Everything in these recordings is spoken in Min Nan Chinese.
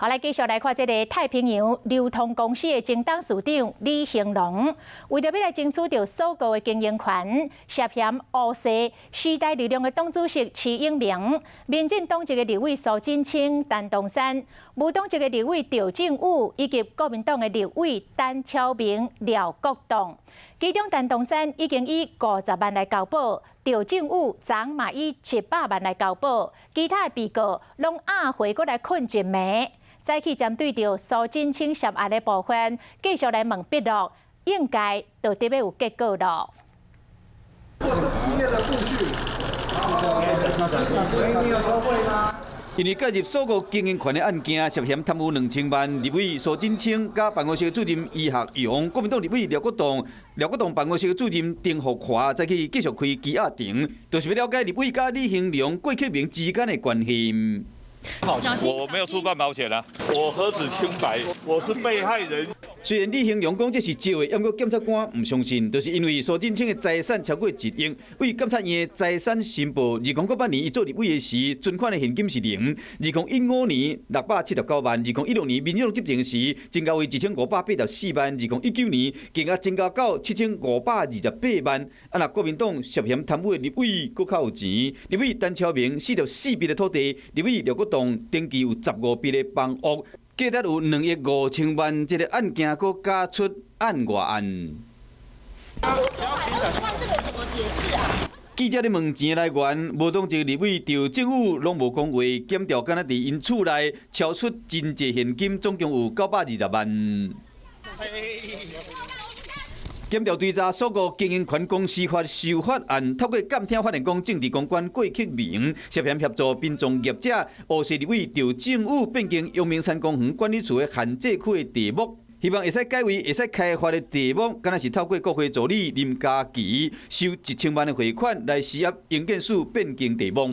好，來繼續來看這个太平洋流通公司的前董事長李興龍，為著欲來爭取著鎖國的經營權，涉嫌烏勢時代力量的黨主席徐永明、民進黨籍的立委蘇震清、陳東山、無黨籍的立委趙正宇以及國民黨的立委陳超明、廖國棟。其中陳東山已經以50萬來交保，趙正宇昨嘛以700萬來交保，其他的被告攏押回閣來睏一暝。早起針對著蘇震清涉案的部分，繼續來問筆錄，應該就得欲有結果囉。這是企業的數據。你有收賄嗎？因為介入鎖國經營權的案件，涉嫌貪污2000萬，立委蘇震清佮辦公室主任余學勇，國民黨立委廖國棟、廖國棟辦公室主任丁福華，再去繼續開羈押庭，就是欲了解立委佮李興龍、郭克明之間的關係。我沒有出半毛錢啊！我何止清白，我是被害人。雖然李興龍講這是借的，毋過檢察官毋相信，就是因為蘇震清的財產超過1億，為檢察院的財產申報，2008年伊做立委的時，存款的現金是零；2015年679萬；2016年民進黨執政時，增加為1584萬；2019年更加增加到7528萬。啊，若國民黨涉嫌貪污的立委閣較有錢，立委陳超明44筆的土地，立委廖國棟登記有15筆的房屋。計得有2億5千萬，這个案件閣加出案外案。記者咧問錢來源，無黨籍立委趙正宇攏無講話，檢調敢若佇𪜶厝內抄出真濟現金，總共有920萬。檢調追查鎖國經營權公司法修法案，透過監聽發現講政治公關郭克明涉嫌協助殯葬業者烏勢立委趙正宇變更陽明山公園管理處的限制區的地目，希望會使改為會使開發的地目，敢若是透過國會助理林嘉琪收1000萬的匯款來施壓營建署變更地目。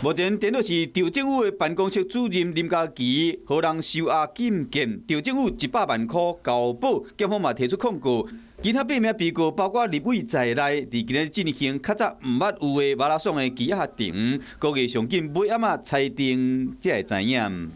目前，電腦是趙正宇的辦公室主任林嘉琪，予人收押禁見，趙正宇100萬箍交保，檢方嘛提出控告。其他八名被告包括立委在內，佇今日進行較早毋捌有的馬拉松的羈押庭，估計上緊尾暗仔裁定才會知影。